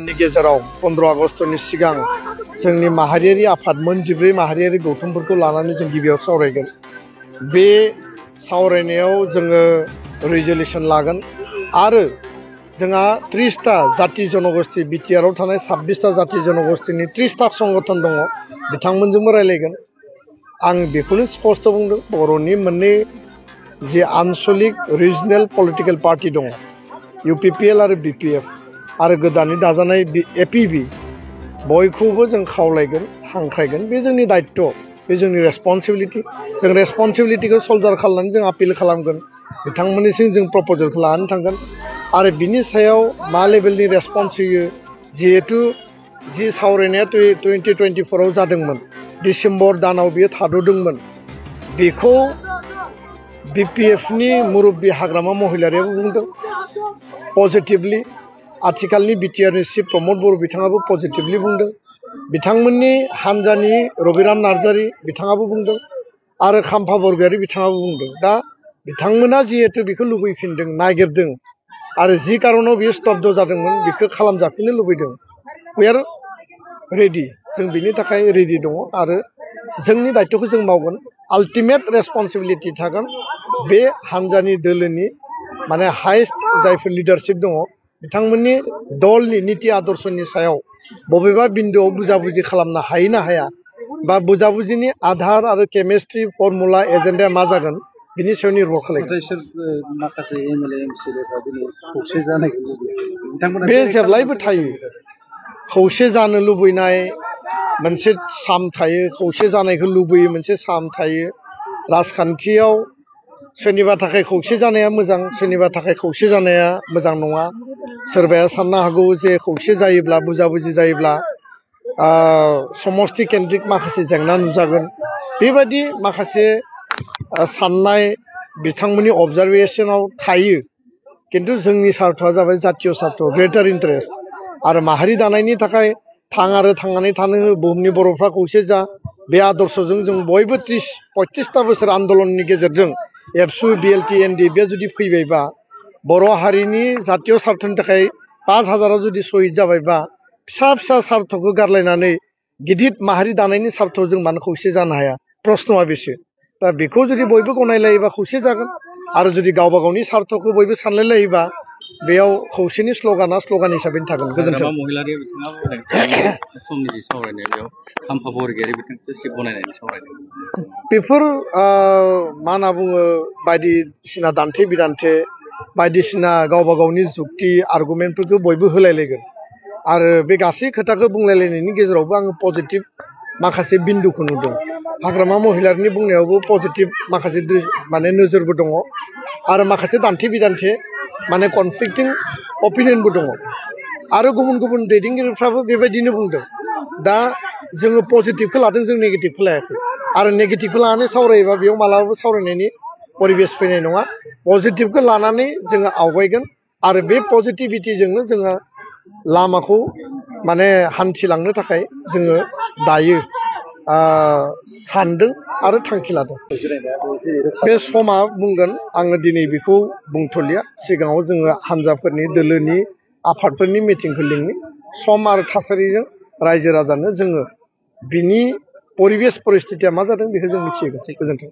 नि गेजेराव 15 आगस्टनि सिगां जोंनि माहारियारि आफाद मोनजिब्रै माहारियारि गौथुमफोरखौ लानानै जों गिबियाव सावरायगोन। बे सावरायनायाव जोङो रिजोल्यूशन लागोन आरो जोंहा 30 टा जाति जनगोष्ठी बिटिआरआव थानाय 26 टा जाति जनगोष्ठीनि 30 टा संगठन दङ, बिथांमोनजोंबो रायलायगोन। आं बेखौनो स्पष्ट बुंदों, बर'नि मोननै जे आनसलिक रिजनेल पलिटिकल पार्टी दङ, यूपीपीएल आरो बीपीएफ आरो गोदानै दाजानाय एपीबी, बयखौबो जों खावलायगोन, हांख्रायगोन। बे जोंनि दायित्व, बे जोंनि रेसपन्सिबिलिटी। जों रेसपन्सिबिलिटीखौ सल्जार खालामनानै जों आपिल खालामगोन, बिथांमोननिसिम जों प्रप'जलखौ लानानै थांगोन आरो बिनि सायाव मा लेभेलनि रेसपन्स होयो। जिहेतु जि सावरायनाया 2024आव जादोंमोन, डिसेम्बर दानाव बियो थाद'दोंमोन, बेखौ बीपीएफनि मुरब्बी हाग्रामा महिलारियाबो बुंदों पजिटिभलि। आथिखालनि बिटिआरनि चिफ प्रमद बर' बिथाङाबो पजिटिभलि बुंदों। बिथांमोननि हानजानि रबिराम नार्जारी बिथाङाबो बुंदों आरो खाम्फा बरगयारी बिथाङाबो बुंदों। दा बिथांमोना जिहेतु बेखौ लुबैफिनदों, नागिरदों आरो जि कारनाव बियो स्तब्ध जादोंमोन बेखौ खालामजाफिननो लुबैदों। वी आर रेडि, जों बिनि थाखाय रेडि दङ आरो जोंनि दायित्वखौ जों मावगोन। आल्टिमेट रेसपन्सिबिलिटी थागोन बे हानजानि दोलोनि, माने हाइस्ट जायफोर लिडारशिप दङ बिथांमोननि दलनि नीति आदर्शनि सायाव बबेबा बिन्दुआव बुजाबुजि खालामनो हायो ना हाया, बा बुजाबुजिनि आधार आरो केमिस्ट्रि फर्मुला एजेन्डाया मा जागोन, बिनि सायाव निर्भर खालामगोन। बे जेब्लायबो थायो, खौसे जानो लुबैनाय मोनसे साम थायो, खौसे जानायखौ लुबैयो मोनसे साम थायो। राजखान्थियाव सोरनिबा थाखाय खौसे जानाया मोजां, सोरनिबा थाखाय खौसे जानाया मोजां नङा। सोरबाया साननो हागौ जे खौसे जायोब्ला, बुजाबुजि जायोब्ला समष्टि केन्द्रिक माखासे जेंना नुजागोन। बेबायदि माखासे साननाय बिथांमोननि अबजारभेशनाव थायो, किन्तु जोंनि सार्थआ जाबाय जातीय सार्थ, ग्रेटार इन्टारेस्ट आरो माहारि दानायनि थाखाय थां आरो थांनानै थानो हो, बुहुमनि बर'फ्रा खौसे जा, बे आदर्शजों जों बयबो 35 बोसोर आन्दलननि गेजेरजों एबसु बिएलटि एनडिएफबिआ जुदि फैबायबा, बर' हारिनि जातीय सार्थनि थाखाय 5000 जुदि शहीद जाबायबा, फिसा फिसा सार्थखौ गारलायनानै गिदिर माहारि दानायनि सार्थआव जों मानो खौसे जानो हाया? प्रश्नआ बेसो। दा बेखौ जुदि बयबो गनायलायोबा खौसे जागोन आरो जुदि गावबा गावनि सार्थखौ बयबो सानलायलायोबा बेयाव खौसेनि स्ल'गाना स्ल'गान हिसाबैनो थागोन। गोजोन्थों। बेफोर मा होनना बुङो, बायदिसिना दान्थे बिदान्थे, बायदिसिना गावबा गावनि जुक्ति आर्गुमेन्टफोरखौ बयबो होलायलायगोन आरो बे गासै खोथाखौ बुंलायलायनायनि गेजेरावबो आङो पजिटिभ माखासे बिन्दुखौ नुदों। हाग्रामा महिलारिनि बुंनायावबो पजिटिभ माखासे माने नोजोरबो दङ आरो माखासे दान्थे बिदान्थे माने कनफ्लिक्टिं अपिनियनबो दङ आरो गुबुन गुबुन दैदेनगिरिफ्राबो बेबायदिनो बुंदों। दा जोङो पजिटिभखौ लादों, जों नेगेटिभखौ लायाखै आरो नेगेटिभखौ लानानै सावरायोबा बेयाव मालाबाबो सावरायनायनि परिबेस फैनाय नङा। पजिटिभखौ लानानै जोङो आवगायगोन आरो बे पजिटिभिटिजोंनो जोङो लामाखौ माने हान्थिलांनो थाखाय जोङो दायो सानदों आरो थांखि लादों। बे समा बुंगोन, आङो दिनै बेखौ बुंथ'लिया। सिगाङाव जोङो हान्जाफोरनि, दोलोनि, आफादफोरनि मिटिंखौ लिंनि, सम आरो थासारिजों रायजो राजानो जोङो बिनि परिबेस परिस्थितिया मा जादों बेखौ जों मिथिहोगोन। गोजोन्थों।